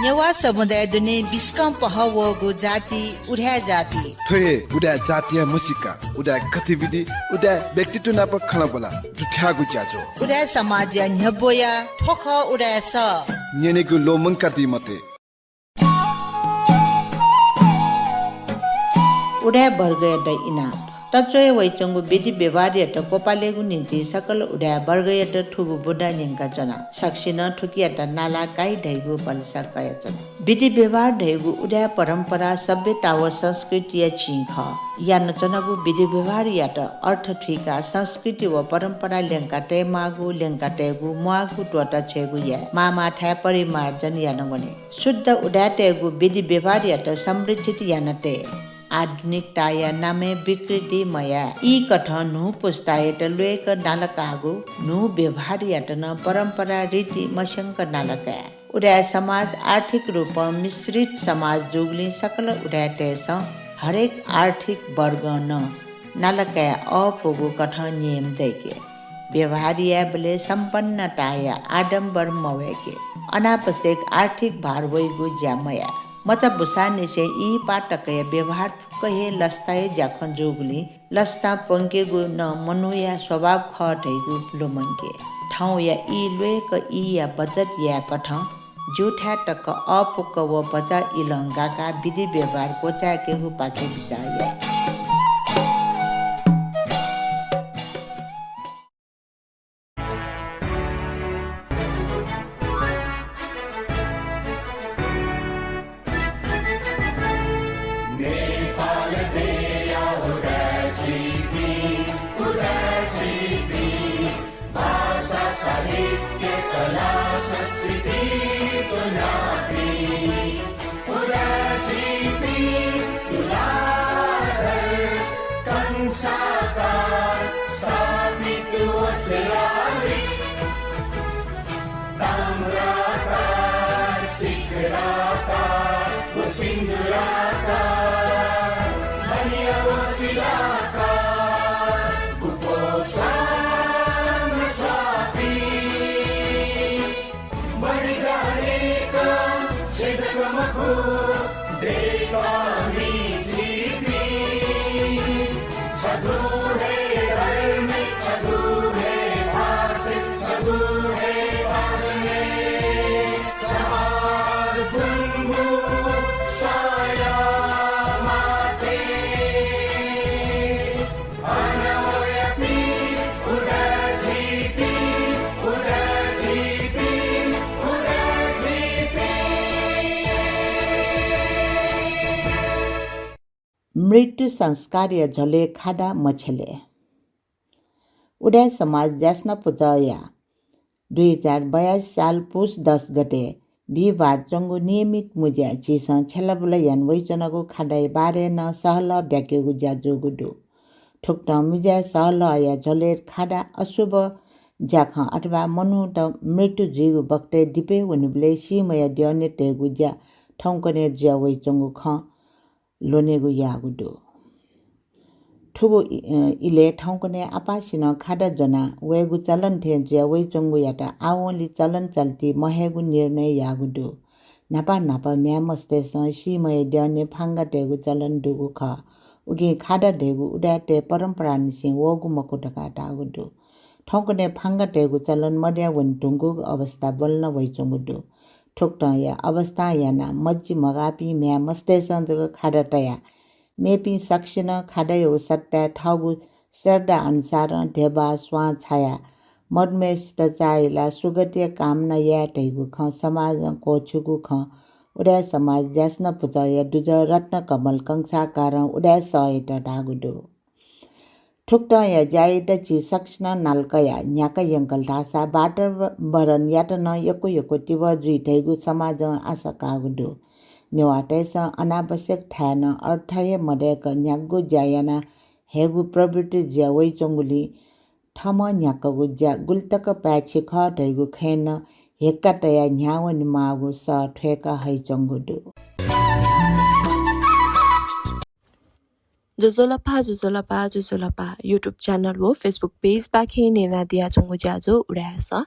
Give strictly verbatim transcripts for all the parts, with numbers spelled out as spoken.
नेवाः समुदाय दुने बिस्कं पहः वःगु जाति उदाय् जाति। थ्व हे उदाय् जातिया म्हसीका, उदाय् गतिविधि, उदाय् व्यक्तित्व नाप खँल्हाबल्हा दुथ्याःगु ज्याझ्वः। उदाय् समाजया न्ह्यब्वया थ्व खः उदाय् सः। न्यनेगु ल्वःमंकादी मते। उदाय् वर्गयात इनाप। तच्वया वइच्वंगु विधि व्यवहारयात क्वपालेगु निंतिं सकल उदाय् वर्गयात थुगु बुँदा न्यंकाच्वना। सकसिनं थुकियात नाला काइ धइगु भलसा कयाच्वना। विधि व्यवहार धइगु उदाय् परम्परा सभ्यता व संस्कृतिया चिं खः। यानाच्वनागु विधि व्यवहारयात अर्थ थुइकाः संस्कृति व परम्परा ल्यंका तयेमाःगु, ल्यंका तयेगु, म्वाःगु त्वःता छ्वयेगु याये। माःमाःथाय् परिमार्जन याना वने। शुद्ध उदाय्‌तय्‌गु विधि व्यवहारयात संरक्षित याना तये। आधुनिकताया नामय् विकृति मयाये। ई कथं न्हू पुस्तायात ल्वय्‌क नालाकाःगु न्हू व्यवहारयात नं परम्परा रीति मस्यंक नालाकाये। उदाय् समाज आर्थिक रूपं मिश्रित समाज जूगुलिं सकल उदाय्‌तय्‌सं हरेक आर्थिक वर्गं नं नालाकाये अःपुगु कथं नियम दय्‌के। व्यवहार यायेबलय् सम्पन्नताया आडम्बर मवय्‌के। अनावश्यक आर्थिक भार वइगु ज्या मयाये। मचा बुसांनिसें इहिपाः तकया व्यवहार फुक्क हे लसताया ज्याखँ जूगुलिं लसता प्वंकेगु नं मनूया स्वभाव खः धइगु ल्वःमंके। थौंया ई ल्वय्‌क ईया बचत याये कथं ज्यूथाय् तक अःपुक व भचा इलं गाकाः विधि व्यवहार क्वचाय्‌केगुपाखे बिचाः याये। नेपाल देया उदाय् झीपिं, उदाय् झीपिं, भाषा, साहित्य, कला, संस्कृति च्वनापिं, उदाय् झीपिं तुलाधर कंसाकार स्थापित व शिलालिक ताम्राकार, शिखराकार व सिन्दूराकार, बलिया व शिलाकार, गुफो स्वाम स्वापी, बढी जानेका छेँ जक मखु, देय्‌कामि झीपिं। छगू हे धर्म, छगू हे भाषा, छगू हे भाषा, समाज गुंगू साया माते। मृत्यु संस्कारया झ्वलय् खादा मछ्यले। उदाय् समाज ज्यासना पुचःया दुई हजार बयासी साल पुस दस गते बिहिबार च्वंगु नियमित मुँज्याय् झीसं छ्यलाबुला याना वइच्वनागु खादाया बारे नं सहलह ब्याकेगु ज्या जूगु दु। थुकथं मुँज्याय् सहलहया झ्वलय् खादा अशुभ ज्याखँ अथवा मनूत मृत्यु जुइगु बखतय् दिपय् वनीबलय् सीम्हया द्यःने तयेगु ज्या थौंकन्हय् जुया वइच्वंगु खँ ल्वनेगु याःगु दु। थुगु इ-, अ, इलय् थौंकन्हय् आपासिनं खादा ज्वना वयेगु चलन थें जुया वइच्वंगुयात आवंलि चलन चल्ति महयेगु निर्णय याःगु दु। न्हापा न्हापा म्ह्याय् मस्तय्‌सं सीम्हया द्यःने फांगा तयेगु चलन दुगु खः। उकिं खादा धइगु उदाय्‌तय् परम्परानिसें वःगु मखु धकाः धाःगु दु। थौंकन्हय् फांगा तयेगु चलन मदया वने धुंकूगु अवस्था ब्वलना वइच्वंगु दु। थुकथंया अवस्थां यानाः मज्जि मगाःपिं म्ह्याय् मस्तय्‌सं जक खादा तयाः मेपिं सकसिनं खादायागु सट्टाय् थःगु श्रद्धा अनुसारं ध्यबा, स्वां छायाः मदुम्हय्‌सित चाःहिलाः सुगतिया कामना याये धइगु खँ समाजं क्वःछिउगु खँ उदाय् समाज ज्यासना पुचःया दुजः रत्नकमल कंसाकारं उदाय् सःयात धाःगु दु। थुकथंया ज्यायात झी सकसिनं नाला कयाः न्ह्याका यंकल धाःसा वातावरणयात नं यक्व यक्व तिबः जुइ धइगु समाजं आशा काःगु दु। नेवाःतय्‌सं अनावश्यक थाय् नं अर्थ हे मदय्‌क न्ह्यागु ज्या याना हयेगु प्रवृत्ति जुया वइच्वंगुलिं थःम्हं न्ह्याकागु ज्या गुलितक पाय्‌छि खः धइगु खँय् नं हेक्का तयाः न्ह्यावनेमाःगु सः थ्वय्‌का हइच्वंगु दु। ज्वजलपा, ज्वजलपा, ज्वजलपा। YouTube channel व Facebook page पाखें न्यनादियाच्वंगु ज्याझ्वः उदाय् सः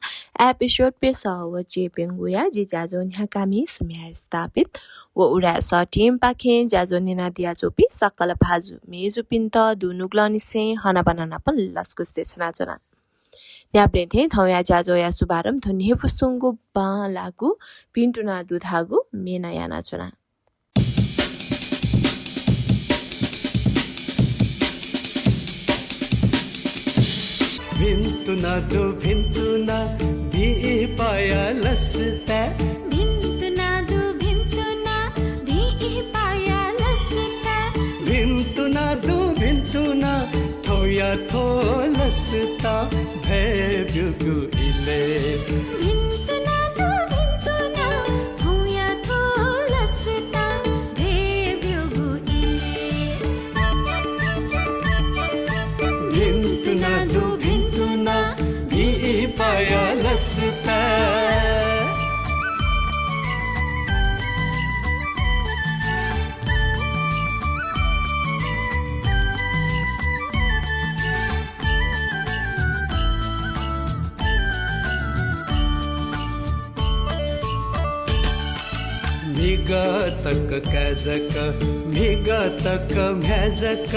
episode प्यसः व च्यय्‌प्यंगुया जि ज्याझ्वः न्ह्याकामि सुम्या स्थापित व उदाय् सः team पाखें ज्याझ्वः न्यनादियाच्वंपिं सकल भाजु मय्‌जुपिन्त दुनुगलंनिसें हनाबना नाप लसकुस देछानाच्वना। न्ह्याबलें थें थौंया ज्याझ्वःया शुभारम्भ थ्व न्ह्यइपुसेंगु बांलाःगु भिन्तुना दु धाःगु म्येनं यानाच्वना। भिन्तुना दु भिन्तुना, भिंपाया लसताय्। भिन्तुना दु भिन्तुना, भिंपाया लसताय्। भिन्तुना दु भिन्तुना, थौंया थ्व लसता भ्वय् ब्यूगु इलय्। भिन्तुना दु भिन्तुना, थौंया थ्व लसता भ्वय् ब्यूगु इलय्। भिन्तुना दु भिन्तुना, भिंपाया लसता। म्हिगः तक काय् जक, म्हिगः तक म्ह्याय् जक।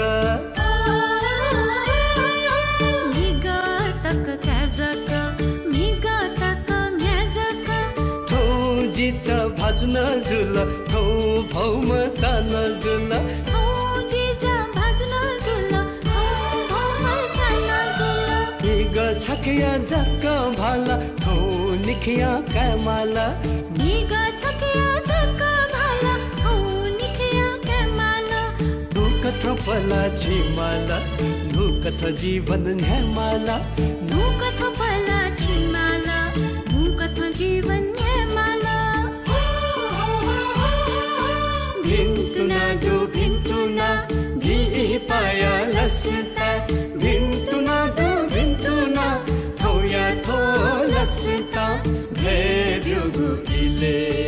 म्हिगः तक काय् जक, म्हिगः तक म्ह्याय् जक। थौं जिचा भाजु नं जुल, थौं भौमचा नं जुल। थौं जिचा भाजु नं जुल, थौं भौमचा नं जुल। म्हिगः छकया जक भाला, थौं निखया काय् माला। म्हिगः छकया जक भाला, थौं निखया काय् माला। न्हूकथं पलाः छि माला, न्हूकथं जीवन न्ह्याय् माला। न्हूकथं पलाः छि माला, न्हूकथं जीवन न्ह्याय् माला। भिन्तुना दु भिन्तुना, भिंपाया लसता। भिन्तुना दु भिन्तुना, थौंया थ्व लसता भ्वय् ब्यूगु इलय्।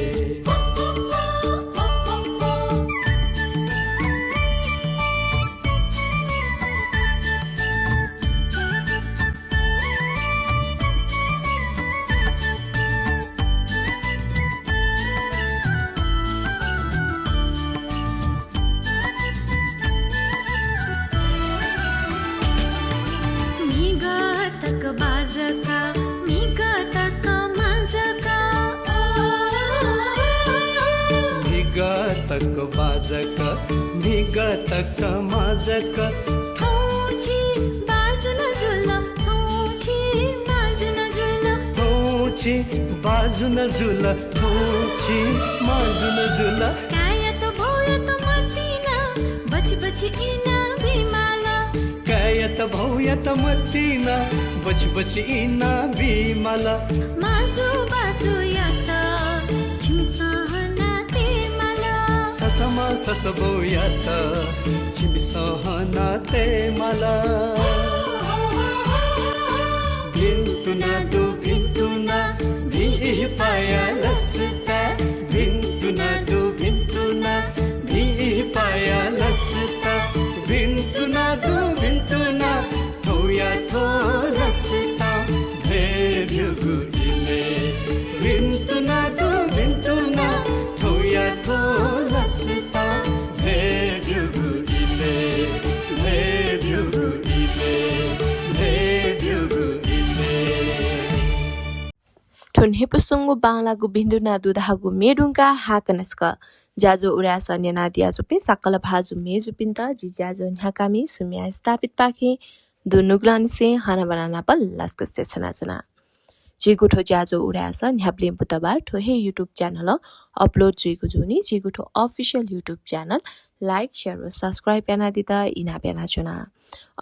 म्हिगः तक बाजक, म्हिगः तक माजक। म्हिगः तक बाजक, म्हिगः तक माजक। थौं छि बाजु नं जुल, थौं छि माजु नं जुल। थौं छि बाजु नं जुल, थौं छि माजु नं जुल। काय्‌यात भौयात मतिना, बछि बछि इनाप बी माल। काय्‌यात भौयात मतिना, बछि बछि इनाप बी माल। माजु बाजुयात छिमिसं हना तये माल। ससम्मा ससबौयात छिमिसं हना तये माल। भिन्तुना दु भिन्तुना, भिंपाया लसता। भिन्तुना दु भिन्तुना, भिंपाया लसता। भिन्तुना दु भिन्तुना, थौंया थ्व लसता भ्वय् ब्यूगु इलय्। भिन्तुना दु भिन्तुना, थौंया थ्व लसता भ्वय् ब्यूगु इलय्, भ्वय् ब्यूगु इलय्, भ्वय् ब्यूगु इलय्। थ्व न्ह्यइपुसेंगु बांलाःगु भिन्तुना दु धाःगु म्ये धुंकाः हाकनं छकः ज्याझ्वः उदाय् सः न्यनादियाच्वंपिं सकल भाजु मय्‌जुपिन्त जि ज्याझ्वः न्ह्याकामि सुम्या स्थापितपाखें दुनुगलंनिसें हनाबना नाप लसकुस देछानाच्वना। झीगु थ्व ज्याझ्वः उदाय् सः न्ह्याबलें बुधबार थ्व हे YouTube channel-य् upload जुइगु जूनिं झीगु थ्व official YouTube channel like, share व subscribe यानादीत इनाप यानाच्वना।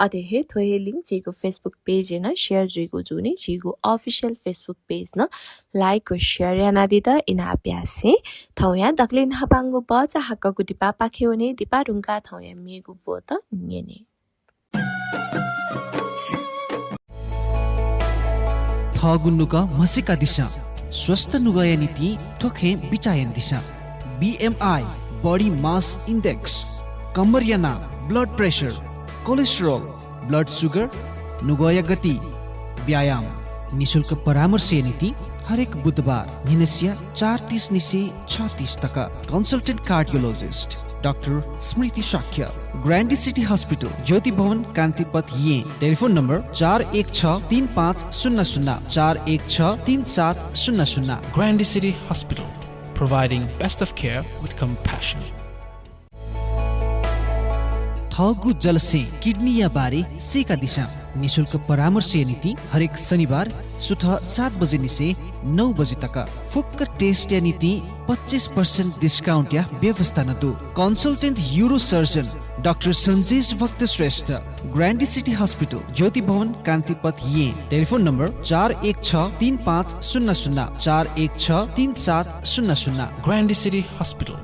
अथे हे थ्व हे link झीगु Facebook page-य् नं share जुइगु जूनिं झीगु official Facebook page नं like व share यानादीत इनाप यासें थौंया दकलय् न्हापांगु भचा हाकःगु दिपापाखे वने। दिपा धुंकाः थौंया मेगु ब्वत न्यने। थःगु नुगः म्हसीकादिसँ। स्वस्थ नुगःया निंतिं थ्व खँय् बिचाः यानादिसँ। B M I, Body Mass Index। कम्मरया नाप, blood pressure, cholesterol, blood sugar, नुगःया गति, व्यायाम। निशुल्क परामर्शया निंतिं हरेक बुधबार न्हिनसिया चार तीस निसें छ तीस तक। Consultant cardiologist डाक्टर स्मृति शाक्य, ग्रान्डी सिटी हस्पिटल, ज्योति भवन, कान्तिपथ, येँ। टेलिफोन नम्बर चार एक छ तीन पाँच शून्य शून्य, चार एक छ तीन सात शून्य शून्य। Grande City Hospital, providing best of care with compassion. थःगु जलस्यें किडनीया बारे सीकादिसँ। निशुल्क परामर्शया निंतिं हरेक शनिबार सुथ सात बजे निसें नौ बजे तक। फुक्क टेस्टया निंतिं पच्चिस प्रतिशत डिस्काउन्टया व्यवस्था नं दु। कन्सल्टेन्ट युरोसर्जन डाक्टर सन्जेश भक्त श्रेष्ठ, ग्रान्डी सिटी हस्पिटल, ज्योति भवन, कान्तिपथ, येँ। टेलिफोन नम्बर चार एक छ तीन पाँच शून्य शून्य, चार एक छ तीन सात शून्य शून्य। Grande City Hospital,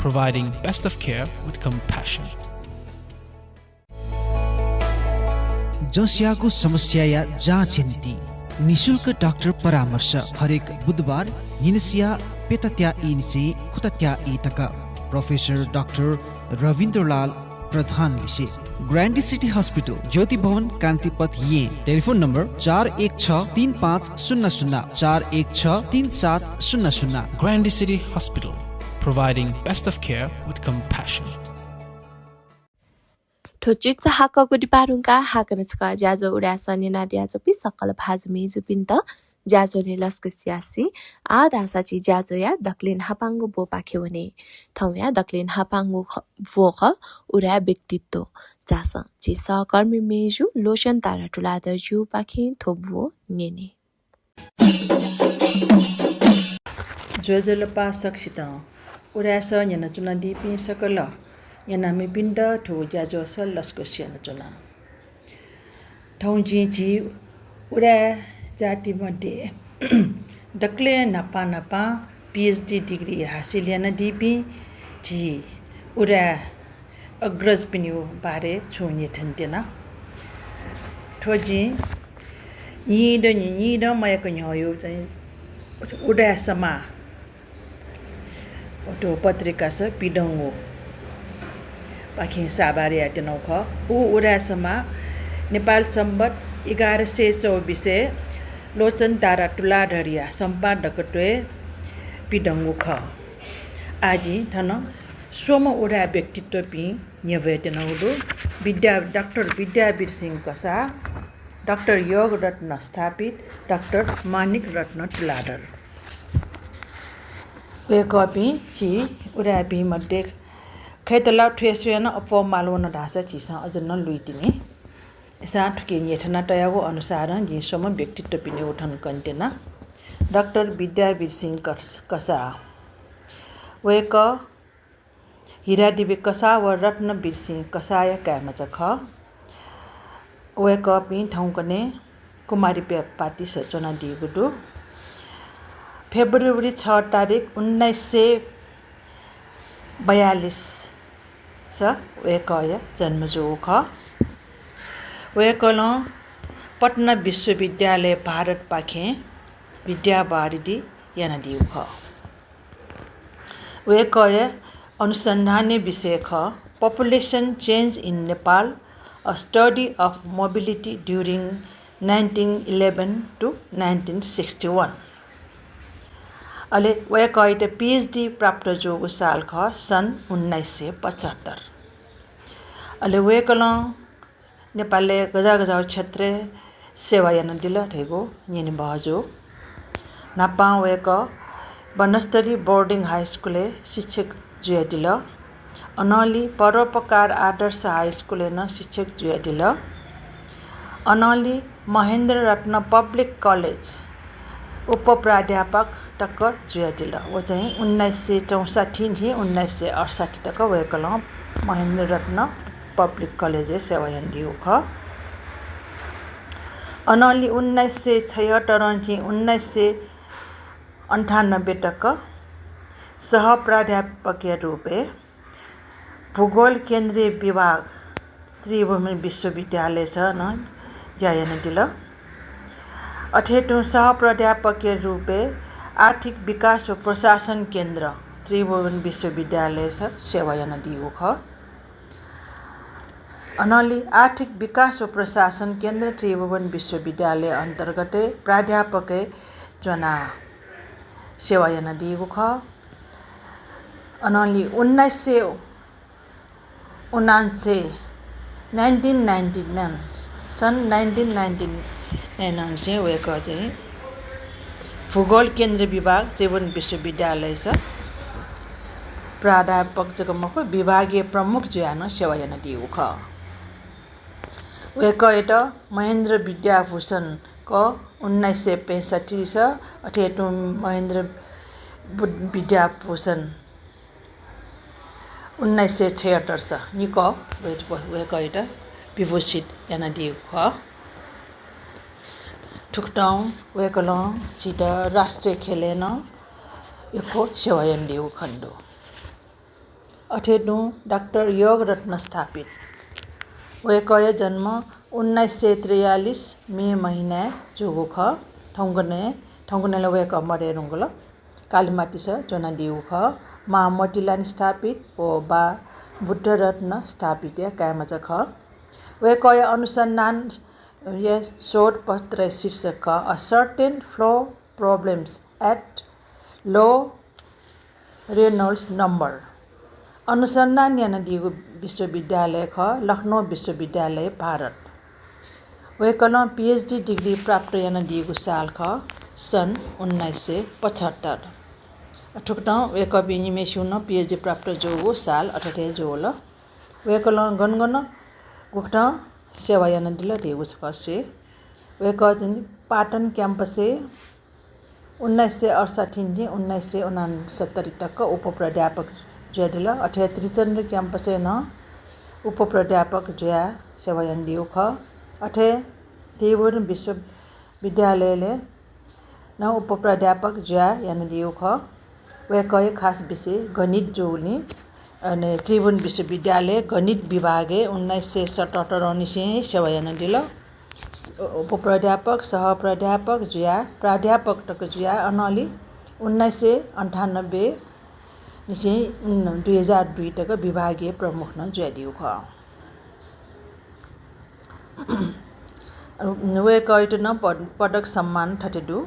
providing best of care with compassion. जँस्याःगु समस्याया जाँचया निंतिं निशुल्क डाक्टर परामर्श हरेक बुधबार न्हिनसिया प्यतात्या ई निसें खुतात्या ई तक। प्रोफेसर डाक्टर रविन्द्रलाल प्रधान लिसे, ग्रान्डी सिटी हस्पिटल, ज्योति भवन, कान्तिपथ, येँ। टेलिफोन नम्बर चार एक छ तीन पाँच शून्य शून्य, चार एक छ तीन सात शून्य शून्य। Grande City Hospital, providing best of care with compassion. थ्व चिच्चा हाकःगु दिपा धुंकाः हाकनं छकः ज्याझ्वः उदाय् सः न्यनादियाच्वंपिं सकल भाजु मय्जुपिन्त ज्याझ्वलय् लसकुस यासें आः धाःसा झी ज्याझ्वःया दकलय् न्हापांगु ब्वपाखे वने। थौंया दकलय् न्हापांगु ख-, ब्व खः उदाय् व्यक्तित्व। झासँ झी सहकर्मी मय्जु लोचन तारा तुलाधरजुपाखें थ्व ब्व न्यने। ज्वजलपा सकसितं। उदाय् सः न्यनाच्वनादीपिं सकल न्यनामिपिन्त थ्व ज्याझ्वलय् लसकुस यानाच्वना। थौं जिं झी उदाय् जाति मध्ये दकलय् न्हापां न्हापां PhD degree हासिल यानादीपिं झी उदाय् अग्रजपिनिगु बारे छुं न्ह्यथने त्यना। थ्व जिं न्हिदँ, न्हिदँ मयाक न्ह्यःया चाहिँ उदाय् समाः थ्व पत्रिकास पिदंगु पाखें साभार यायेत्यनागु खः। उ उदाय् समाः नेपाल संवत् एघार सय चौबिसय् लोचन तारा तुलाधरया सम्पादकत्वय् पिदंगु खः। आः जिं थन स्वम्ह उदाय् व्यक्तित्वपिं न्ह्यब्वयेत्यनागु दु। विद्या-, डाक्टर विद्यावीर सिंह कसाः, डाक्टर योगरत्न स्थापित, डाक्टर माणिक रत्न तुलाधर। वय्कःपिं झी उदाय्पिं मध्ये खय्त ला थुइस्वयाः नं अप्वः माल वन धाःसा झीसं अझ नं लुइतिनि। अय्सां थुकी न्ह्यथना तयागु अनुसारं जिं स्वम्ह व्यक्तित्वपिनिगु थन कनेत्यना। डाक्टर विद्यावीर सिंह कस-, कसाः। वय्कः हिरादेवी कसाः व रत्नवीर सिंह कसाःया काय्मचा खः। वय्कःपिं थौंकन्हय् कुमारीपाय् पातिस च्वनादीगु दु। फेब्रुअरी छ तारिख उन्नाइस सय बयालिसस वय्कःया जन्म जूगु खः। वय्कलं पटना विश्वविद्यालय भारतपाखें विद्यावारिधि यानादीगु खः। वय्कःया अनुसन्धानया विषय खः Population Change in Nepal, A Study of Mobility During nineteen eleven to nineteen sixty one। अले वय्कःयात PhD प्राप्त जूगु साल खः सन् उन्नाइस सय पचहत्तर। अले वय्कलं नेपालय् गज्याःगज्याःगु क्षेत्रय् सेवा यानादिल धइगु न्यने बहःजू। न्हापां वय्कः वनस्थली बोर्डिङ हाई स्कुलय् शिक्षक जुयादिल। अनंलि परोपकार आदर्श हाई स्कुलय् नं शिक्षक जुयादिल। अनंलि महेन्द्र रत्न पब्लिक कलेज उपप्राध्यापक तक जुयादिल। व चाहिँ उन्नाइस सय चौसठ्ठी निसें उन्नाइस सय अठसठ्ठी तक वय्कलं महेन्द्र रत्न पब्लिक कलेजय् सेवा यानादीगु खः। अनंलि उन्नाइस सय छयहत्तर निसें उन्नाइस सय अन्ठानब्बे तक सहप्राध्यापकया रूपय् भूगोल केन्द्रीय विभाग त्रिभुवन विश्वविद्यालयस नं ज्या यानादिल। अथे तुं सहप्राध्यापकया रूपय् आर्थिक विकास व प्रशासन केन्द्र त्रिभुवन विश्वविद्यालयस सेवा यानादीगु खः। अनंलि आर्थिक विकास व प्रशासन केन्द्र त्रिभुवन विश्वविद्यालय अन्तर्गतय् प्राध्यापकय् च्वनाः सेवा यानादीगु खः। अनंलि उन्नाइस सय उनान्सय, nineteen ninety nine, सन् nineteen ninety nine वय्‌कः चाहिँ भूगोल केन्द्र विभाग त्रिभुवन विश्वविद्यालयस प्राध्यापक जक मखु, विभागीय प्रमुख जुयाः नं सेवा यानादीगु खः। वय्‌कःयात महेन्द्र विद्याभूषण क उन्नाइस सय पैंसठ्ठीस, अथे तुं महेन्द्र बु-, विद्याभूषण उन्नाइस सय छयत्तरस निकः वय्-, वय्‌कःयात विभूषित यानादीगु खः। थुकथं वय्‌कलं झीत राष्ट्रिय ख्यलय् नं यक्व सेवा यानादीगु खनेदु। अथे तुं डाक्टर योगरत्न स्थापित। वय्‌कःया जन्म उन्नाइस सय त्रियालिस मे महिनाय् जूगु खः। थौंकन्हय्, थौंकन्हय् ला वय्‌कः मदये धुंकल। कालिमाटिस च्वनादीगु खः। मां मोतीलाल स्थापित व बा बुद्धरत्न स्थापितया काय्‌मचा खः। वय्‌कःया अनुसन्धानया शोधपत्रया शीर्षक खः, A Certain Flow Problems at Low Reynolds Number। अनुसन्धान यानादीगु विश्वविद्यालय खः, लखनऊ विश्वविद्यालय, भारत। वय्‌कलं PhD degree प्राप्त यानादीगु साल खः, सन् उन्नाइस सय पचहत्तर। थुकथं वय्‌कःपिं निम्हय्‌सिगु नं PhD प्राप्त जूगु साल अथे हे जुल। वय्‌कलं गन गन गुकथं सेवा यानादिल धइगु छकः स्वये। वय्‌कः चाहिँ पाटन क्याम्पसय् उन्नाइस सय अठसट्ठी निसें उन्नाइस सय उनान्सत्तरी तक उपप्राध्यापक जुयादिल। अथे त्रिचन्द्र क्याम्पसय् नं उपप्राध्यापक जुयाः सेवा यानादीगु खः। अथे त्रिभुवन विश्वविद्यालयलय् नं उपप्राध्यापक जुयाः यानादीगु खः। वय्‌कःया खास विषय गणित जूगुलिं, अले त्रिभुवन विश्वविद्यालय गणित विभागय् उन्नाइस सय सतहत्तर निसें सेवा यानादिल। उपप्राध्यापक, सहप्राध्यापक जुयाः प्राध्यापक तक जुयाः अनंलि उन्नाइस सय अन्ठानब्बे निसें, उम्, दुई हजार दुई तक विभागीय प्रमुख नं जुयादीगु खः। वय्‌कःयात नं पद-, पदक सम्मान थथे दु।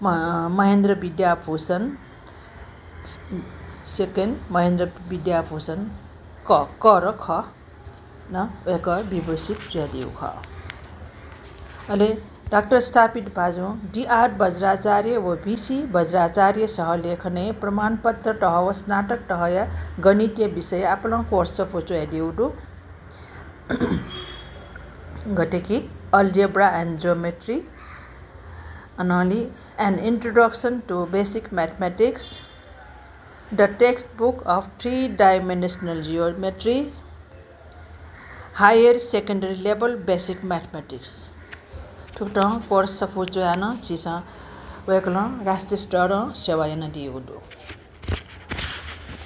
म-, महेन्द्र विद्याभूषण, second महेन्द्र विद्याभूषण क, क र ख नं वय्‌कः विभूषित जुयादीगु खः। अले डाक्टर स्थापित भाजुं D R वज्राचार्य व V C वज्राचार्य सहलेखनय् प्रमाणपत्र तह व स्नातक तहया गणितया विषय आपालं course सफू च्वयादीगु दु। गथे कि Algebra and Geometry, अनंलि An Introduction to Basic Mathematics, The Textbook of Three Dimensional Geometry, Higher Secondary Level Basic Mathematics। थुकथं course सफू च्वयाः नं झीसं वय्‌कलं राष्ट्रिय स्तरं सेवा यानादीगु दु।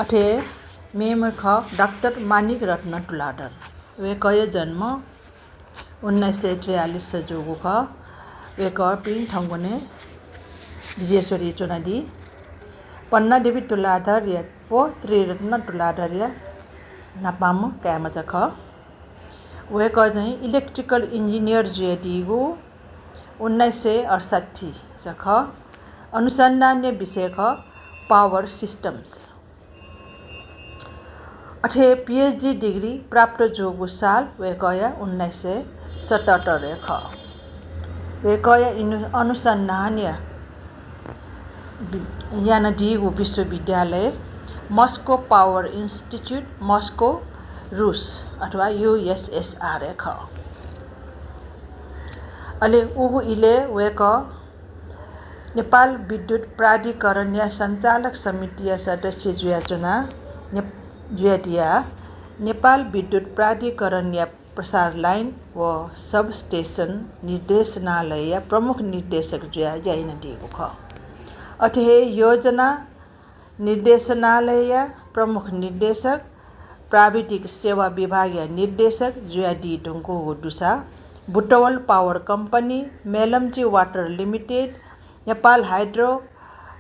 अथे मेम्ह खः डाक्टर माणिक रत्न तुलाधर। वय्‌कःया जन्म उन्नाइस सय त्रियालिस जूगु खः। वय्‌कःपिं थौंकन्हय् विजेश्वरी च्वनादी। पन्नादेवी तुलाधरया व त्रिरत्न तुलाधरया नापांम्ह काय्‌मचा खः। वय्‌कः चाहिँ electrical engineer जुयादीगु उन्नाइस सय अठसट्ठी खः। अनुसन्धानया विषय खः power systems। अथे PhD degree प्राप्त जूगु साल वय्‌कःया उन्नाइस सय सतहत्तर खः। वय्‌कःया इनु-, अनुसन्धानया वि-, यानादीगु विश्वविद्यालय Moscow Power Institute, Moscow, रुस अथवा U S S R खः। अले उगु इलय् वय्‌कः नेपाल विद्युत प्राधिकरणया सञ्चालक समितिया सदस्य जुयाच्वना, ने-, जुयादिया। नेपाल विद्युत प्राधिकरणया प्रसार लाइन व substation निर्देशनालयया प्रमुख निर्देशक जुयाः ज्या यानादीगु खः। अथे हे योजना निर्देशनालयया प्रमुख निर्देशक, प्राविधिक सेवा विभागया निर्देशक जुयादी धुंकूगु दुसा Butwal Power Company, Melamchi Water Limited, Nepal hydro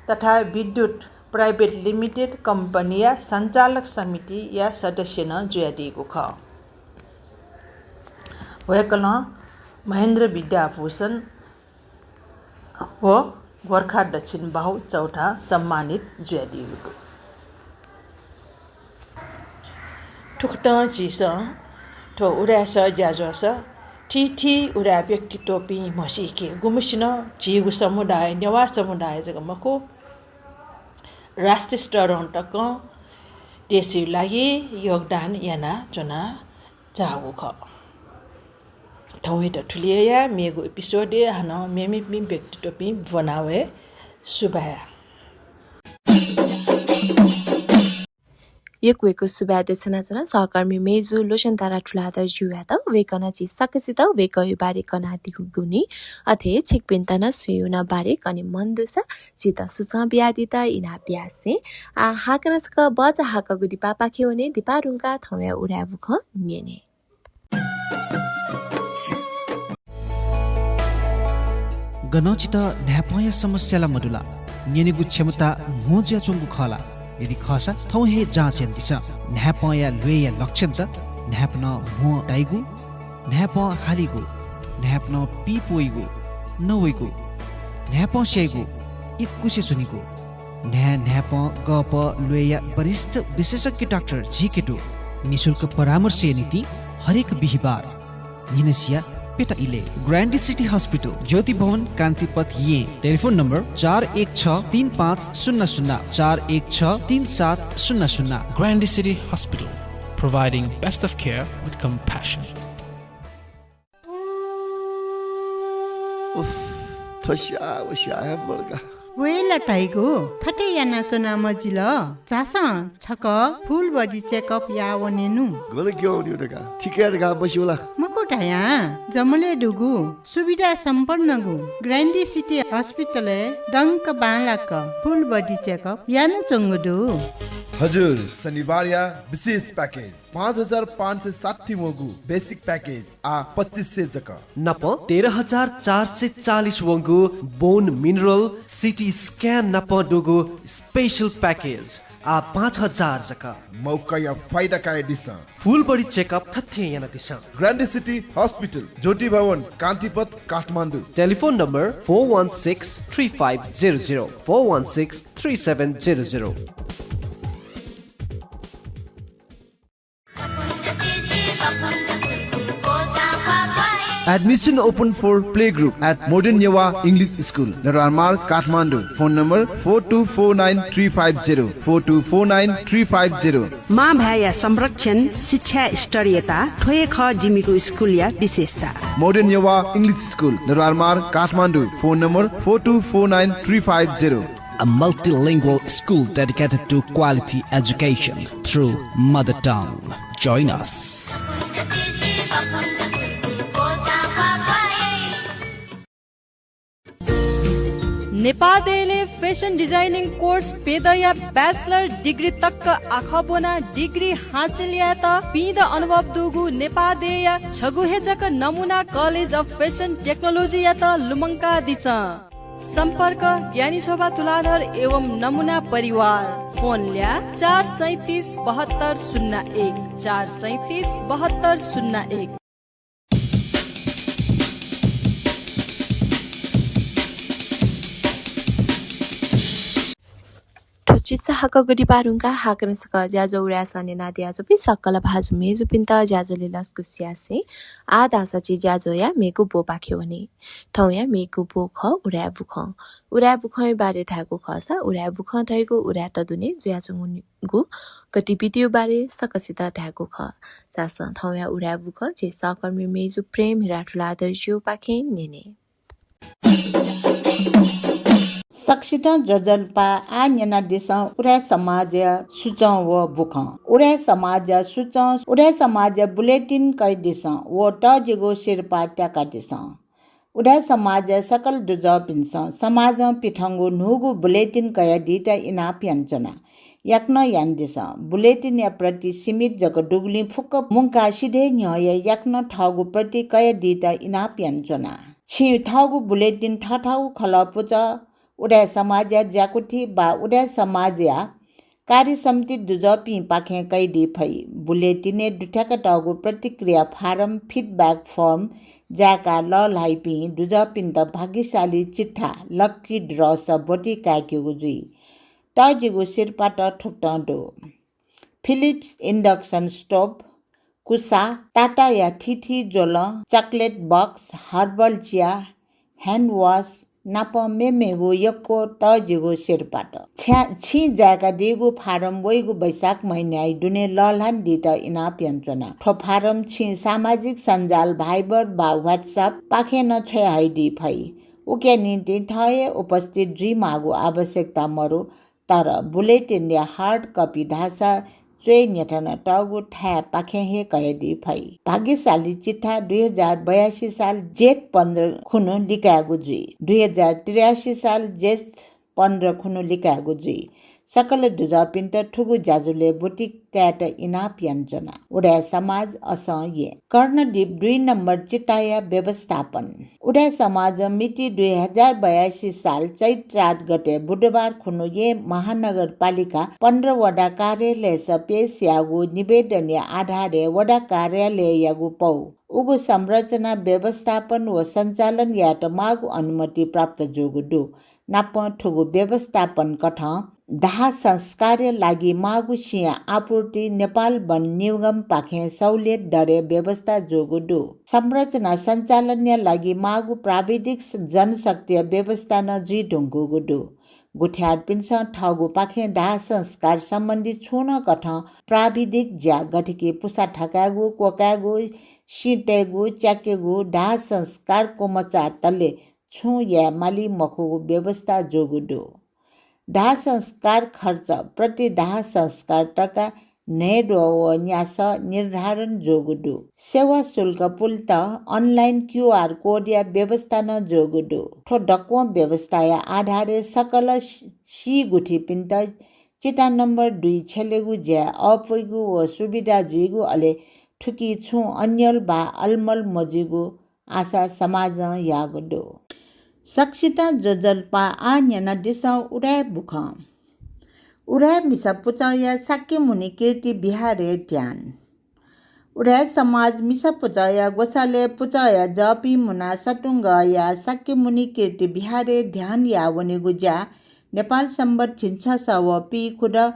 तथा विद्युत प्राइभेट लिमिटेड कम्पनीया सञ्चालक समितिया सदस्य नं जुयादीगु खः। वय्कलं महेन्द्र विद्याभूषण व गोर्खा दक्षिण बाहु चौथां सम्मानित जुयादीगु दु। थुकथं झीसं थ्व उदाय् सः ज्याझ्वलय् थीथी उदाय् व्यक्तित्वपिं म्हसीके गुम्हसिनं झीगु समुदाय, नेवाः समुदाय जक मखु, राष्ट्रिय स्तरं तकं देशया लागि योगदान यानाच्वनाच्वंगु खः। थौंयात थुलि हे याये, मेगु episode-य् हानं मेमेपिं व्यक्तित्वपिं ब्वना वये। सुभाय्। यक्व यक्व सुभाय् देछानाच्वना सहकर्मी मय्जु लोचनतारा तुलाधरजुयात। वय्कलं झी सकसित वय्कःया बारे कनादीगुलिं, अथे छिकपिन्त नं स्वयाः वय्कःया बारे कने मन दुसा झीत सुचं बियादीत इनाप यासें। आः हाकनं छकः बचा हाकःगु दिपापाखे वने, दिपा धुंकाः थौंया उदाय् बुखँ न्यने। गनं छितः न्हाय्पंया समस्या ला मदु ला? न्यनेगु क्षमता म्हो जुयाच्वंगु खः ला? यदि खःसा थौं हे जाँच यानादिसँ। न्हाय्पंया ल्वय्या लक्षणत, न्हाय्पनं म्हो ताइगु, न्हाय्पं हालीगु, न्हाय्पनं पीप वइगु, नवइगु, न्हाय्पं स्याइगु, इकुसे च्वनीगु, न्हाय् न्हाय्पं गःपः ल्वय्या वरिष्ठ विशेषज्ञ डाक्टर झीके दु। निशुल्क परामर्शया निंतिं हरेक बिहिबार न्हिनसिया प्यता इलय्। ग्रान्डी सिटी हस्पिटल, ज्योति भवन, कान्तिपथ, येँ। टेलिफोन नम्बर चार एक छ तीन पाँच शून्य शून्य, चार एक छ तीन सात शून्य शून्य। Grande City Hospital, providing best of care with compassion. उफ, थ्व स्याः व स्याः हे मदुका। वय् ला धाइगु, थथे यानाच्वना मजिल। झासँ छकः full body checkup याः वनेनु। गन क्यं वनेगु धकाः, थिकय् धकाः मस्यू ला? मखु धयां, जमलय् दुगु, सुविधा सम्पन्नगु ग्रान्डी सिटी हस्पिटलय् दंक बांलाक full body checkup यानाच्वंगु दु। हजुर, शनिबारया विशेष package। पाँच हजार पाँच सय साठी वंगु basic package आः पच्चिस सय जक। नाप तेह्र हजार चार सय चालिस वंगु bone mineral, CT scan नाप दुगु special package आः पाँच हजार जक। मौकाया फाइदा कयादिसँ। Full body checkup थथे यानादिसँ। Grande City Hospital, ज्योति भवन, कान्तिपथ, Kathmandu. Telephone number four one six three five zero zero, four one six three seven zero zero। Admission open for playgroup at Modern Newa English School, Nedwar Marg, Kathmandu. Phone number four two four nine three five zero, four two four nine three five zero। मां भाय्‌या संरक्षण, शिक्षा स्तरीयता, थ्व हे खः जिमिगु स्कूलया विशेषता। Modern Newa English School, Nedwar Marg, Kathmandu. Phone number four two four nine three five zero। A multilingual school dedicated to quality education through mother tongue. Join us. नेपाः देय्‌लय् fashion designing course प्यदँया bachelor degree तक आखः ब्वनाः degree हासिल यायेत पिदँ अनुभव दुगु नेपाः देय्‌या छगू हे जक नमुना College of Fashion Technology यात लुमंकादिसँ। सम्पर्क, ज्ञानी शोभा तुलाधर एवं नमुना परिवार। फोन ल्याः, चार सैँतिस बहत्तर शून्य एक, चार सैँतिस बहत्तर शून्य एक। थ्व चिचाहाकःगु दिपाः धुंकाः हाकनं छकः ज्याझ्वः उदाय् सः न्यनादियाच्वंपिं सकल भाजु मय्जुपिन्त ज्याझ्वलय् लसकुस यासें आः धाःसा झी ज्याझ्वःया मेगु ब्वपाखे वने। थौंया मेगु ब्व खः उदाय् बुखँ। उदाय् बुखँया बारे धायेगु खःसा उदाय् बुखँ धइगु उदाय्‌त दुने जुयाच्वंगु गतिविधिया बारे सकसित धायेगु खः। झासँ थौंया उदाय् बुखँ झी सहकर्मी मय्जु प्रेम हिरा तुलाधरजुपाखें न्यने। सकसितं ज्वजलपा। आः न्यनादिसँ उदाय् समाजया सुचं व बुखँ। उदाय् समाजया सुचं, उदाय् समाजया bulletin कयादिसँ व तःजिगु सिरपाः त्याकादिसँ। उदाय् समाजया सकल दुजःपिन्सं समाजं पिथंगु न्हूगु bulletin कयादीत इनाप यानाच्वना। याकनं यानादिसँ। Bulletinया प्रति सीमित जक दुगुलिं फुक्क मुंकाः सिधय् न्ह्यः हे याकनं थःगु प्रति कयादीत इनाप यानाच्वना। छिं थःगु bulletin थःथःगु खलः पुचः उदाय् समाजया ज्याकुथि वा उदाय् समाजया कार्यसमिति दुजःपिंपाखें कयादी फइ। बुलेटिनय् दुथ्याकातःगु प्रतिक्रिया फारम, feedback form, जाय्काः लःल्हाइपिं दुजःपिन्त भाग्यशाली चिट्ठा, lucky draw, स ब्वति काय्केगु जुइ। तःजिगु सिरपात थुकथं दु। Philips induction stove, कुसा, टाटाया थीथी ज्वलं, chocolate box, herbal chia, hand wash नाप मेमेगु यक्व तःजिगु सिरपात। छ्या-, छिं जाय्कादीगु फारम वइगु वैशाख महिनाय् दुने लःल्हानादीत इनाप यानाच्वना। थ्व फारम छिं सामाजिक सञ्जाल Viber वा WhatsApp पाखें नं छ्वयाहयादी फइ। उकिया निंतिं थः हे उपस्थित जुइमाःगु आवश्यकता मरु, तर बुलेटिनया hard copy धाःसा च्वय् न्ह्यथनातःगु थाय्पाखें हे कयादी फइ। भाग्यशाली चिट्ठा दुई हजार बयासी साल जेठ पन्ध्र खुन्हु लिकायेगु जुइ। दुई हजार त्रियासी साल जेठ पन्ध्र खुन्हु लिकायेगु जुइ। सकल दुजःपिन्त थुगु ज्याझ्वलय् ब्वति कायेत इनाप यानाच्वना। उदाय् समाज असं येँ। कर्णदीप दुई नम्बर चिताया व्यवस्थापन। उदाय् समाजं मिति दुई हजार बयासी साल चैत चार गते बुधबार खुन्हु येँ महानगरपालिका पन्ध्र वडा कार्यालयस पेश याःगु निवेदनया आधारय् वडा कार्यालययागु पौ उगु संरचना व्यवस्थापन व सञ्चालन यायेत माःगु अनुमति प्राप्त जूगु दु। नापं थुगु व्यवस्थापन कथं दाह संस्कारया लागि माःगु सिँया आपूर्ति नेपाल वन निगमपाखें सहुलियत दरय् व्यवस्था जूगु दु। संरचना सञ्चालनया लागि माःगु प्राविधिक स-, जनशक्तिया व्यवस्था नं जुइधुंकूगु दु। गुथियारपिन्सं थःगुपाखें दाह संस्कार सम्बन्धी छुं नं कथं प्राविधिक ज्या गथेकि पुसा थकायेगु, क्वकायेगु, सिँ तयेगु, च्याकेगु, दाह संस्कार क्वमचाःतले छुं याये माली मखुगु व्यवस्था जूगु दु। दाह संस्कार खर्च प्रति दाह संस्कार तका न्हय्द्वः व न्यासः निर्धारण जूगु दु। सेवा शुल्क पुलेत online QR code या व्यवस्था नं जूगु दु। थ्व दक्वं व्यवस्थाया आधारय् सकल सी-, सी गुथिपिन्त चिता नम्बर दुई छ्यलेगु ज्याय् अःपुइगु व सुविधा जुइगु, अले थुकी छुं अन्यल वा अलमल मजुइगु आशा समाजं याःगु दु। सकसितं ज्वजलपा। आः न्यनादिसँ उदाय् बुखँ। उदाय् मिसा पुचःया शाक्यमुनि कीर्ति विहारय् ध्यान। उदाय् समाज मिसा पुचःया ग्वसालय् पुचःया जःपिं मुनाः सतुंगःया शाक्यमुनि कीर्ति विहारय् ध्यान याः वनेगु ज्या नेपाल संवत् झिंछसः व पीखुदँ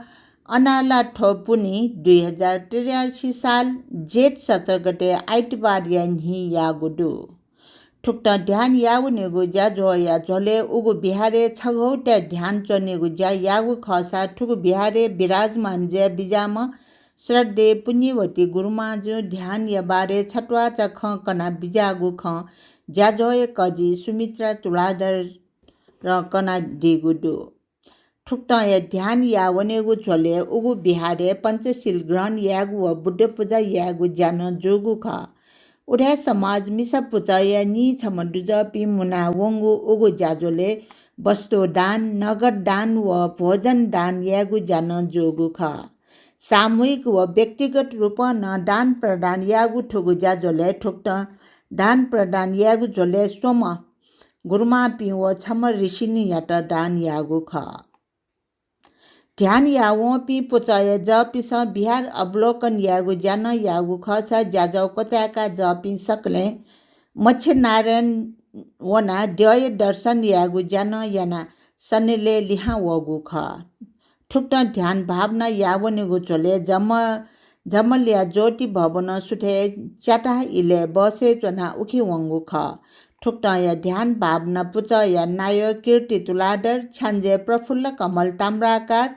अनालाथ्व पुन्हि दुई हजार त्रियासी साल जेठ सत्र गते आइतबारया न्हि याःगु दु। थुकथं ध्यान याः वनेगु ज्याझ्वःया झ्वलय् उगु विहारय् छगौतय् ध्यान च्वनेगु ज्या याःगु खःसा थुगु विहारय् विराजमान जुया बिज्याःम्ह श्रद्धेय पुण्यवती गुरुमांजुं ध्यानया बारे छत्वाःचा खँ कना बिज्याःगु खँ ज्याझ्वःया कजि सुमित्रा तुलाधरं कनादीगु दु। थुकथंया ध्यान याः वनेगु झ्वलय् उगु विहारय् पञ्चशील ग्रहण यायेगु व बुद्ध पुजा यायेगु ज्या नं जूगु खः। उदाय् समाज मिसा पुचःया नीछम्ह दुजःपिं मुनाः वंगु उगु ज्याझ्वलय् वस्तु दान, नगद दान व भोजन दान यायेगु ज्या नं जूगु खः। सामूहिक व व्यक्तिगत रूपं नं दान प्रदान याःगु थुगु ज्याझ्वलय् थुकथं दान प्रदान यायेगु झ्वलय् स्वम्ह गुरुमांपिं व छम्ह ऋषिनियात दान याःगु खः। ध्यान याः वंपिं पुचःया जःपिन्सं विहार अवलोकन यायेगु ज्या नं याःगु खःसा ज्याझ्वः क्वचाय्काः जःपिं सकलें मत्स्यनारायण वनाः द्यःया दर्शन यायेगु ज्या नं यानाः सनिलय् लिहां वःगु खः। थुकथं ध्यान भावना याः वनेगु झ्वलय् जम-, जमलया ज्योति भवनं सुथय् च्याताः इलय् बसय् च्वनाः उखे वंगु खः। थुकथंया ध्यान भावना पुचःया नायः कीर्ति तुलाधर, छ्याञ्जे प्रफुल्ल कमल ताम्राकार,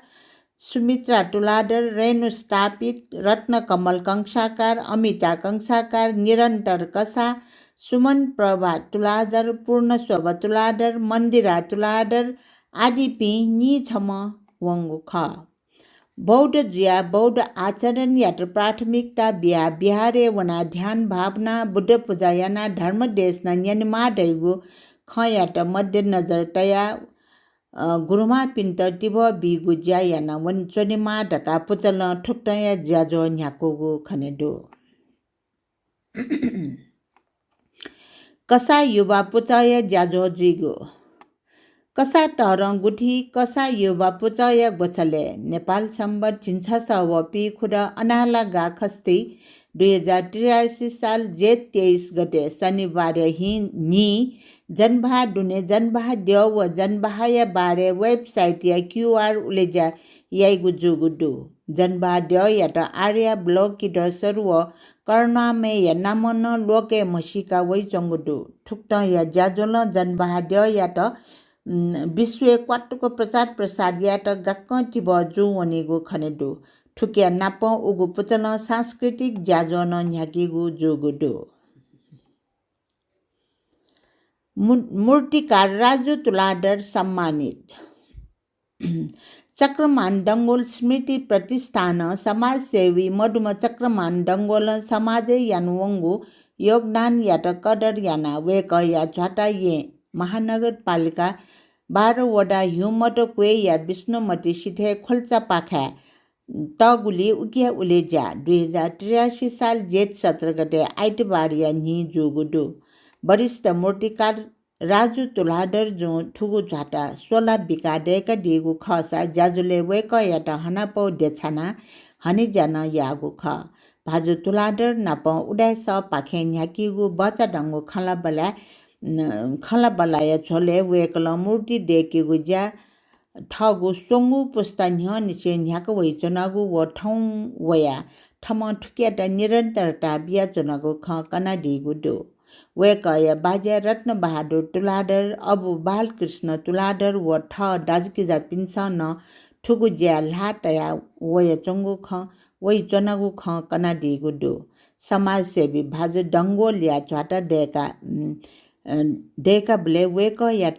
सुमित्रा तुलाधर, रेणु स्थापित, रत्न कमल कंसाकार, अमिता कंसाकार, निरन्तर कसाः, सुमन प्रभा तुलाधर, पूर्ण शोभा तुलाधर, मन्दिरा तुलाधर आदिपिं नीछम्ह वंगु खः। बौद्ध जुयाः बौद्ध आचरणयात प्राथमिकता बियाः विहारय् वनाः ध्यान भावना, बुद्ध पुजा यानाः धर्म देशना न्यनेमाः धइगु खँयात मध्यनजर तयाः, अ, गुरुमांपिन्त तिबः बीगु ज्या याना वन-, च्वनेमाः धकाः पुचलं थुकथंया ज्याझ्वः न्ह्याकूगु खने दु। कसाः युवा पुचःया ज्याझ्वः जुइगु। कसाः तःधं गुठी, कसाः युवा पुचःया ग्वसालय् नेपाल संवत् झिंछसः व पीखुदँ अनाला गाःखस्ति दुई हजार त्रियासी साल जेठ तेइस गते शनिबारया हि न्हि जनबहाः दुने जनबहाः द्यः व जनबहाःया बारे website या QR उलेज्या याइगु जूगु दु। जनबहाः द्यःयात आर्या ब्लकिदसर व करुणामयया नामं नं लोकय् म्हसीका वइच्वंगु दु। थुकथंया ज्याझ्वलं जनबहाः द्यःयात, उम्, विश्वय् क्वातुक प्रचार प्रसार यायेत गाक्कं तिबः जू वनीगु खने दु। थुकिया नापं उगु पुचलं सांस्कृतिक ज्याझ्वः नं न्ह्याकीगु जूगु दु। मु-, मूर्तिकार राजु तुलाधर सम्मानित। चक्रमान डंगोल स्मृति प्रतिष्ठानं समाजसेवी मदुम्ह चक्रमान डंगोलं समाजय् यानावंगु योगदानयात कदर यानाः वय्कःया झ्वाता येँ महानगरपालिका बाह्र वडा ह्युमत क्वय्या विष्णुमती सिथय् ख्वल्चापाखाय् तःगुलिं उकिया उलेज्या दुई हजार त्रियासी साल जेठ सत्र गते आइतबारया न्हि जूगु दु। वरिष्ठ मूर्तिकार राजु तुलाधर जुं थुगु झ्वाता स्वला बिकाः दय्कादीगु खःसा ज्याझ्वलय् वय्कःयात हनापौ देछानाः हनेज्या नं याःगु खः। भाजु तुलाधर नाप उदाय्सःपाखें न्ह्याकीगु बचादंगु खँल्हाबल्हा, न, खँल्हाबल्हाया झ्वलय् वय्कलं मूर्ति दय्केगु ज्या थःगु स्वंगू पुस्ता न्ह्यःनिसें न्ह्याका वइच्वनागु व थौं वयाः थःम्हं थुकियात निरन्तरता बियाच्वनागु खँ कनादीगु दु। वय्कःया बाज्या रत्नबहादुर तुलाधर, अबु बालकृष्ण तुलाधर व थः दाजुकिजापिन्सं नं थुगु ज्याय् ल्हाः तयाः वयाच्वंगु खँ, वइच्वनागु खँ कनादीगु दु। समाजसेवी भाजु डंगोलया झ्वाता दय्का, उम्, अ, दय्काबलय् वय्कःयात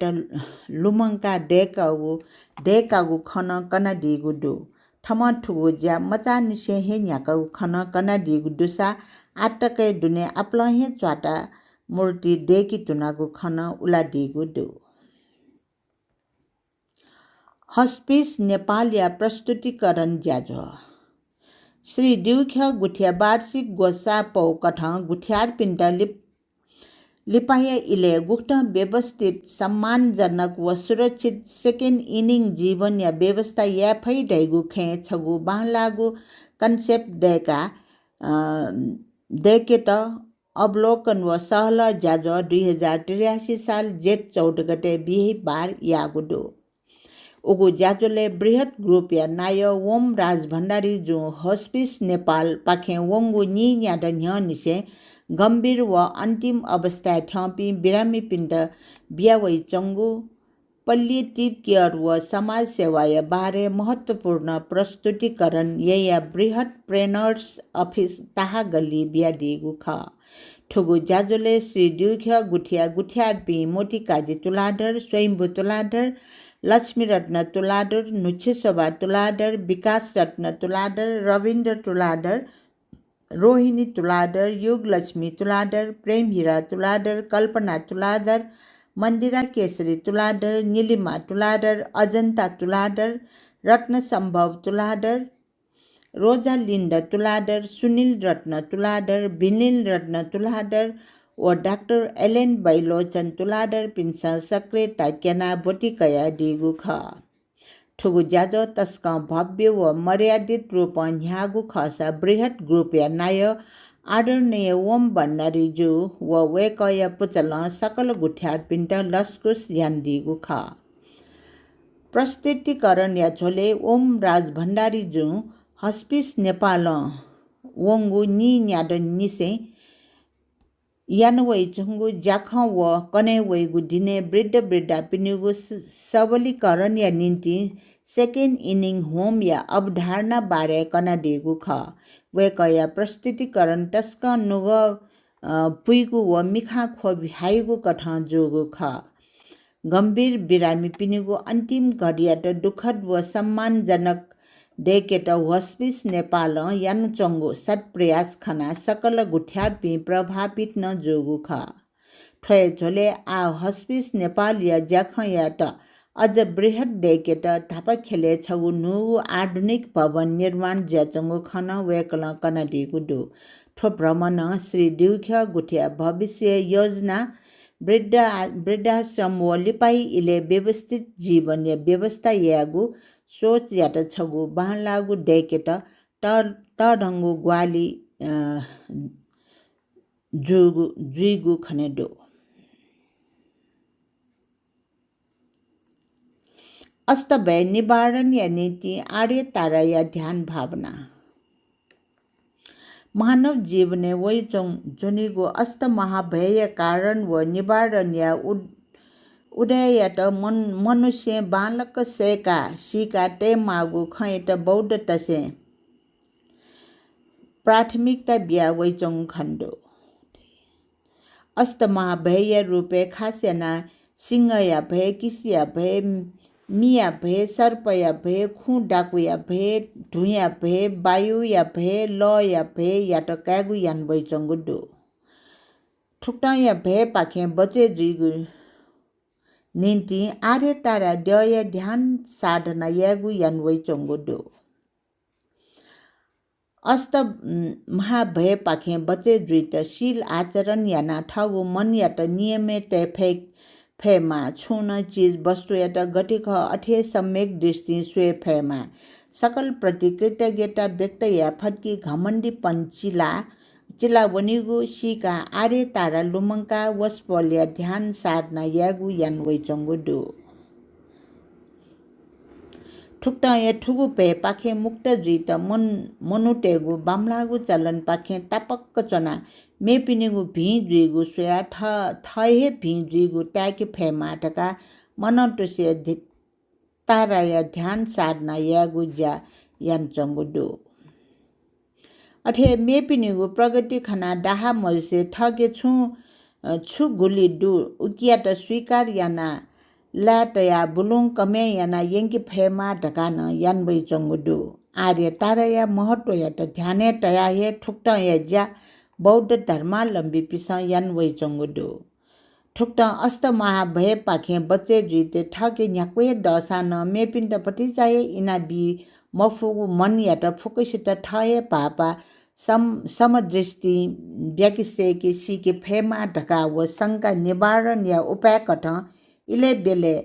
लुमंकाः दय्कागु, दय्कागु खँ नं कनादीगु दु। थःम्हं थुगु ज्या मचांनिसें हे न्ह्याकागु खँ नं कनादीगु दुसा आःतकया दुने आपालं हे झ्वाता मूर्ति दय्के धुनागु खँ नं उलादीगु दु। हस्पिस नेपालया प्रस्तुतिकरण ज्याझ्वः। श्री द्युख्यः गुथिया वार्षिक ग्वसाःपौ कथं गुथियारपिन्त लिप-, लिपाया इलय् गुकथं व्यवस्थित, सम्मानजनक व सुरक्षित second inning जीवनया व्यवस्था याये फइ धइगु खँय् छगू बांलाःगु concept दय्काः, अ, दय्केत अवलोकन व सहलह ज्याझ्वः दुई हजार त्रियासी साल जेठ चौध गते बिहिबार याःगु दु। उगु ज्याझ्वलय् बृहत् ग्रुपया नायः ओम राज भण्डारी जुं हस्पिस नेपालपाखें वंगु नीन्यादँ न्ह्यःनिसें गम्भीर व अन्तिम अवस्थाय् थ्यंपिं बिरामीपिन्त बियावइच्वंगु palliative care व समाज सेवाया बारे महत्त्वपूर्ण प्रस्तुतिकरण ययाः बृहत् प्रेनर्स अफिस ताहागल्ली बियादीगु खः। थुगु ज्याझ्वलय् श्री द्युख्यः गुथिया गुथियारपिं मोतीकाजी तुलाधर, स्वयम्भू तुलाधर, लक्ष्मीरत्न तुलाधर, नुच्छेशोभा तुलाधर, विकासरत्न तुलाधर, रविन्द्र तुलाधर, रोहिणी तुलाधर, युगलक्ष्मी तुलाधर, प्रेमहिरा तुलाधर, कल्पना तुलाधर, मन्दिरा केशरी तुलाधर, निलिमा तुलाधर, अजन्ता तुलाधर, रत्नसम्भव तुलाधर, रोजालिन्द तुलाधर, सुनिल रत्न तुलाधर, भिनिल रत्न तुलाधर व डाक्टर एलेन बैलोचन तुलाधरपिन्सं सक्रियता क्यनाः ब्वति कयादीगु खः। थुगु ज्याझ्वः तसकं भव्य व मर्यादित रूपं न्ह्याःगु खःसा बृहत् ग्रुपया नायः आदरणीय ओम भण्डारी जु व वय्कःया पुचलं सकल गुथियारपिन्त लसकुस यानादीगु खः। प्रस्तुतिकरणया झ्वलय् ओम राज भण्डारी जुं हस्पिस नेपालं वंगु नीन्यादँनिसें यानावइच्वंगु ज्याखँ व कन्हय् वइगु दिनय् वृद्ध वृद्धापिनिगु स-, सबलीकरणया निंतिं second inning home या अवधारणा बारे कनादीगु खः। वय्कःया प्रस्तुतिकरण तसकं नुगः, अ, पुइगु व मिखां ख्वबि हाइगु कथं जूगु खः। गम्भीर बिरामीपिनिगु अन्तिम घडीयात दुःखद व सम्मानजनक दय्केत होस्पिस नेपालं यानाच्वंगु सत्प्रयास खनाः सकल गुथियारपिं प्रभावित नं जूगु खः। थ्व हे झ्वलय् आः होस्पिस नेपालया ज्याखँयात अझ बृहत् दय्केत धापा ख्यलय् छगू न्हूगु आधुनिक भवन निर्माण जुयाच्वंगु खँ नं वय्कलं कनादीगु दु। थ्व भ्रमणं श्री द्युख्यः गुथिया भविष्य योजना वृद्धा-, वृद्धाश्रम व लिपाइ इलय् व्यवस्थित जीवनया व्यवस्था यायेगु सोचयात छगू बांलाःगु दय्‌केत त-, तःधंगु ग्वाहालि, अ, जूगु, जुइगु खने दु। अष्टभय निवारणया निंतिं आर्य ताराया ध्यान भावना। मानव जीवनय् वइच्वं-, च्वनीगु अष्टमहाभयया कारण व निवारणया उद-, उदययात मन-, मनुष्यं बांलाक सय्‌का सीका तयेमाःगु खँयात बौद्धतय्‌सं प्राथमिकता बिया वइच्वंगु खने दु। अष्टमहाभयया रूपय् खास यानाः सिंहया भय, किसिया भय, मिया भय, सर्पया भय, खुँ डाकुया भय, धुँया भय, वायुया भय, लःया भययात कायेगु याना वइच्वंगु दु। थुकथंया भयपाखें बचय् जुइगु निंतिं आर्य तारा द्यःया ध्यान साधना यायेगु याना वइच्वंगु दु। अष्ट, उम्, महाभयपाखें बचय् जुइत शील आचरण यानाः थःगु मनयात नियमय् तये फय्-, फयेमाः। छुं नं चिज वस्तुयात गथे खः अथे सम्यक दृष्टिं स्वये फयेमाः। सकल प्रति कृतज्ञता व्यक्त याये फत कि घमण्डीपन चिला, चिला वनीगु सीकाः आर्य तारा लुमंकाः वसपोलया ध्यान साधना यायेगु याना वइच्वंगु दु। थुकथंया थुगु भयपाखें मुक्त जुइत मन-, मनूतय्‌गु बांमलाःगु चलनपाखें तापाक्क च्वनाः मेपिनिगु भिं जुइगु स्वयाः थ-, थः हे भिं जुइगु ताय्‌के फयेमाः धकाः मनंतुसे धि-, ताराया ध्यान साधना यायेगु ज्या यानाच्वंगु दु। अथे मेपिनिगु प्रगति खनाः दाहा मजुसे थःके छुं, अ, छु गुलि दु, उकियात स्वीकार यानाः लाय् तयाः बुलुं कमय् यानाः यंके फयेमाः धकाः नं याना वइच्वंगु दु। आर्य ताराया महत्वयात ध्यानय् तयाः हे थुकथंया ज्या बौद्ध धर्मावलम्बीपिन्सं याना वइच्वंगु दु। थुकथं अष्टमहाभयपाखें बचय् जुइत थःके न्ह्याक्व हे दःसां नं मेपिन्त भतिचा हे इनाबी मफुगु मनयात फुक्कसित थः हे भाःपा सम-, समदृष्टिं ब्याके सय्‌के सीके फयेमाः धकाः व शंका निवारणया उपायकथं इलय् ब्यलय्,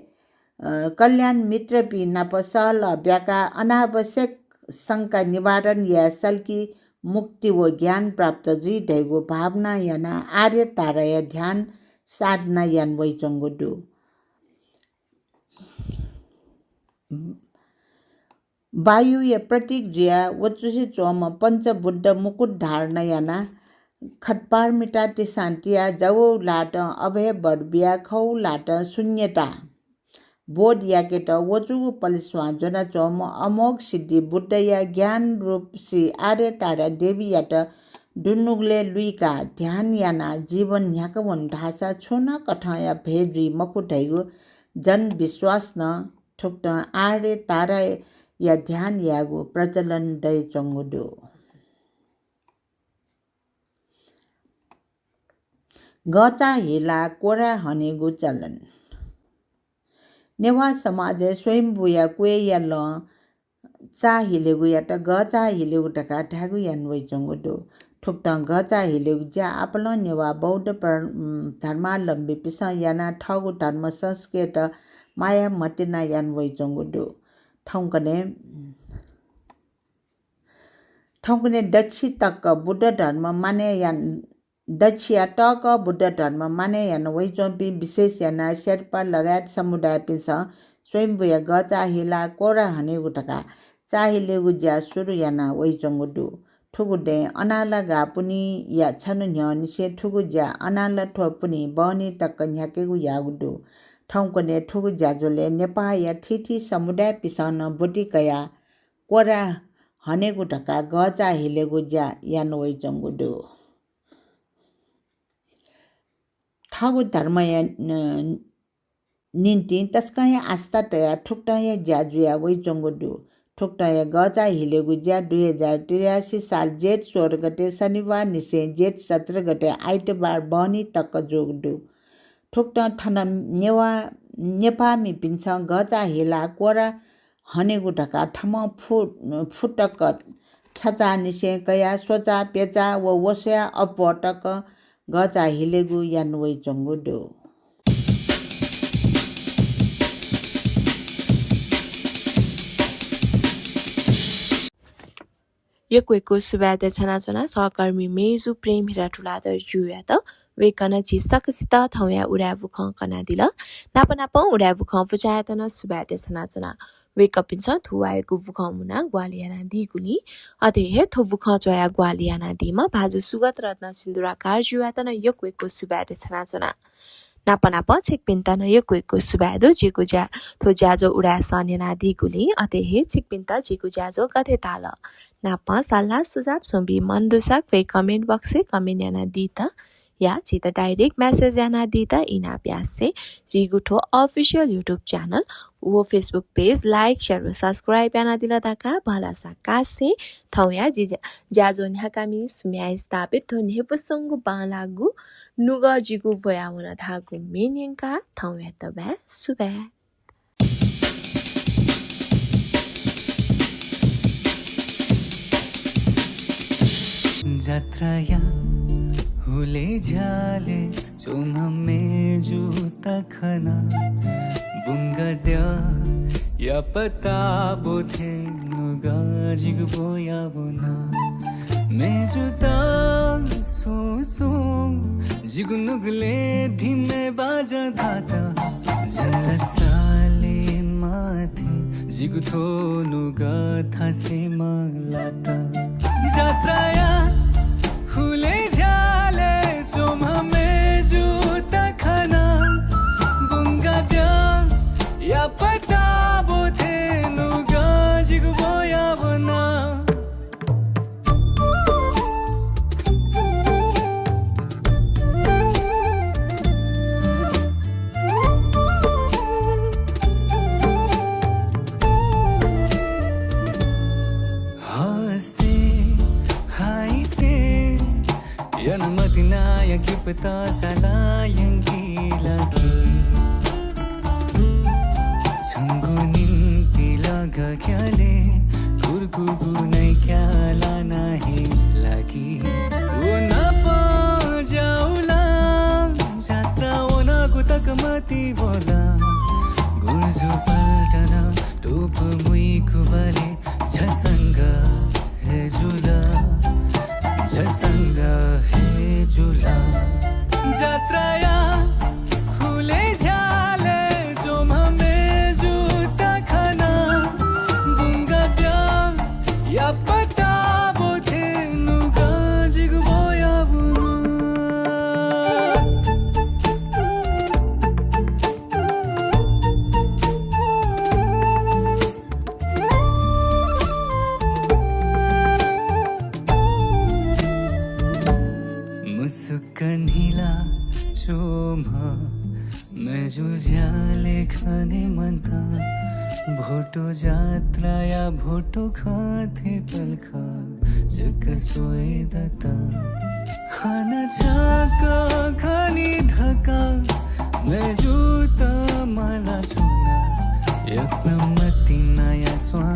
अ, कल्याण मित्रपिं नाप सहलह ब्याकाः अनावश्यक शंका निवारण याये सल्की मुक्ति व ज्ञान प्राप्त जुइ धइगु भावना यानाः आर्य ताराया ध्यान साधना याना वइच्वंगु दु। वायुया प्रतीक जुयाः वचुसे च्वंम्ह पञ्चबुद्ध मुकुट धारण यानाः खट्पारमिता तिसां तियाः जवःगु ल्हातं अभय वर बियाः खःगु ल्हातं शून्यता बोध याकेत वचुगु पलेस्वां ज्वनाच्वंम्ह अमोघ सिद्धि बुद्धया ज्ञान रूप श्री आर्य तारा देवीयात दुनुगलय् लुइकाः ध्यान यानाः जीवन न्ह्याका वन धाःसा छुं नं कथंया भय जुइ मखु धइगु जनविश्वास नं थुकथं आर्य ताराया ध्यान यायेगु प्रचलन दयाच्वंगु दु। गःचाः हिलाः कोह्रा हनेगु चलन। नेवाः समाजय् स्वयम्भूया क्वय्‌या लं चाः हिलेगुयात गःचाः हिलेगु धकाः धायेगु याना वइच्वंगु दु। थुकथं गःचाः हिलेगु ज्या आपालं नेवाः बौद्ध प्र-, उम्, धर्मावलम्बीपिन्सं यानाः थःगु धर्म संस्कृतियात माया मतिनाः याना वइच्वंगु दु। थौंकन्हय्, थौंकन्हय् दच्छि तक बुद्ध धर्म मानय् यान-, दच्छिया तःकः बुद्ध धर्म मानय् याना वइच्वंपिं विशेष यानाः शेर्पा लगायत समुदायपिन्सं स्वयम्भूया गःचाः हिलाः कोह्रा हनेगु धकाः चाः हिलेगु ज्या सुरु याना वइच्वंगु दु। थुगु दँय् अनाला गाः पुन्हिया छन्हु न्ह्यःनिसें थुगु ज्या अनाला थ्व पुन्हि बहनी तक न्ह्याकेगु याःगु दु। थौंकन्हय् थुगु ज्याझ्वलय् नेपाःया थीथी समुदायपिन्सं नं ब्वति कयाः कोह्रा हनेगु धकाः गःचाः हिलेगु ज्या याना वइच्वंगु दु। थःगु धर्मया, न, निंतिं तसकं हे आस्था तयाः थुकथं हे ज्या जुया वइच्वंगु दु। थुकथं हे गःचाः हिलेगु ज्या दुई हजार त्रियासी साल जेठ सोह्र गते शनिबार निसें जेठ सत्र गते आइतबार बहनी तक जूगु दु। थुकथं थन नेवाः, नेपाःमिपिन्सं गःचाः हिलाः कोह्रा हनेगु धकाः थम्हं फु, फुतक छचाःनिसें कयाः स्वचाः, प्यचाः व वसोया अप्वः तक गःचाः हिलेगु याना वइच्वंगु दु। यक्व यक्व सुभाय् देछानाच्वना सहकर्मी मेजु प्रेम हिरा तुलाधर ज्यूयात। वय्कलं झी सकसित थौंया उदाय् बुखँ कनादिल। नाप नापं उदाय् बुखँ पुचःयात नं सुभाय् देछानाच्वना। वय्कःपिन्सं थुवाःयागु बुखँ मुनाः ग्वाहालि यानादीगुलिं, अथे हे थ्व बुखँ च्वयाः ग्वाहालि यानादीम्ह भाजु सुगत रत्न सिन्दुराकार ज्यूयात नं यक्व यक्व सुभाय् देछानाच्वना। नाप नापं छिकपिन्त नं यक्व यक्व सुभाय् दु, जिगु ज्या, थ्व ज्याझ्वः उदाय् सः न्यनादीगुलिं, अथे हे छिकपिन्त जिगु ज्याझ्वः गथे ताल? नापं सल्लाह सुझाव स्वंबी मन दुसा क्वय् comment box-य् comment यानादीत या झीत direct message यानादीत इनाप यासें झीगु थ्व official YouTube channel व Facebook page like, share व subscribe यानादिल धकाः भलसा कासें थौंया जि ज्या-, ज्याझ्वः न्ह्याकामि सुम्या स्थापित थ्व न्ह्यइपुसे च्वंगु बांलाःगु नुगः जिगु ब्वयावन धाःगु म्ये न्यंकाः थौंयात बाय् सुभाय्। जात्राया हुलय् झ्यालय् च्वंम्ह मेजुत खना। बुंगाद्यःया पत्ता ब्वथें नुगः जिगु ब्वयावन। मेजुत सुं सुं जिगु नुगलय् धिमय् बाजं धात। झन ला साले माथें जिगु थ्व नुगः थासें मलात। जात्राया हुलय् झ्यालय् च्वंम्ह मेजुत खना। बुंगाद्यःया पत्ता ब्वथें नुगः जिगु ब्वयावन। हस्ते हाइसे यानाः मतिनाया किपा तःसा ला यंकी ला कि। छंगु निंतिं लगा क्यले कुर्कुगु नइक्या लाना हे लागी। व नाप ज्याउ ला जात्रा वनागु तक मतिइ वल। गुर्जु पल्टन तोप मुइकु बले झसंग हे जुल, झसंग हे जुल। जात्राया हुलय् झ्यालय् च्वंम्ह मेजुत खना। बुंगाद्यःया पत्ता ब्वथें नुगः जिगु ब्वयावन। मुसुक्क न्हिला च्वंम्ह मेजु ज्याले खने मन्त। भोटो जात्राया भोटो खँ थें पलख जक स्वये दत। हानं छकः खनी धकाः मेजुत मला च्वना। यक्व मतिनाया स्वां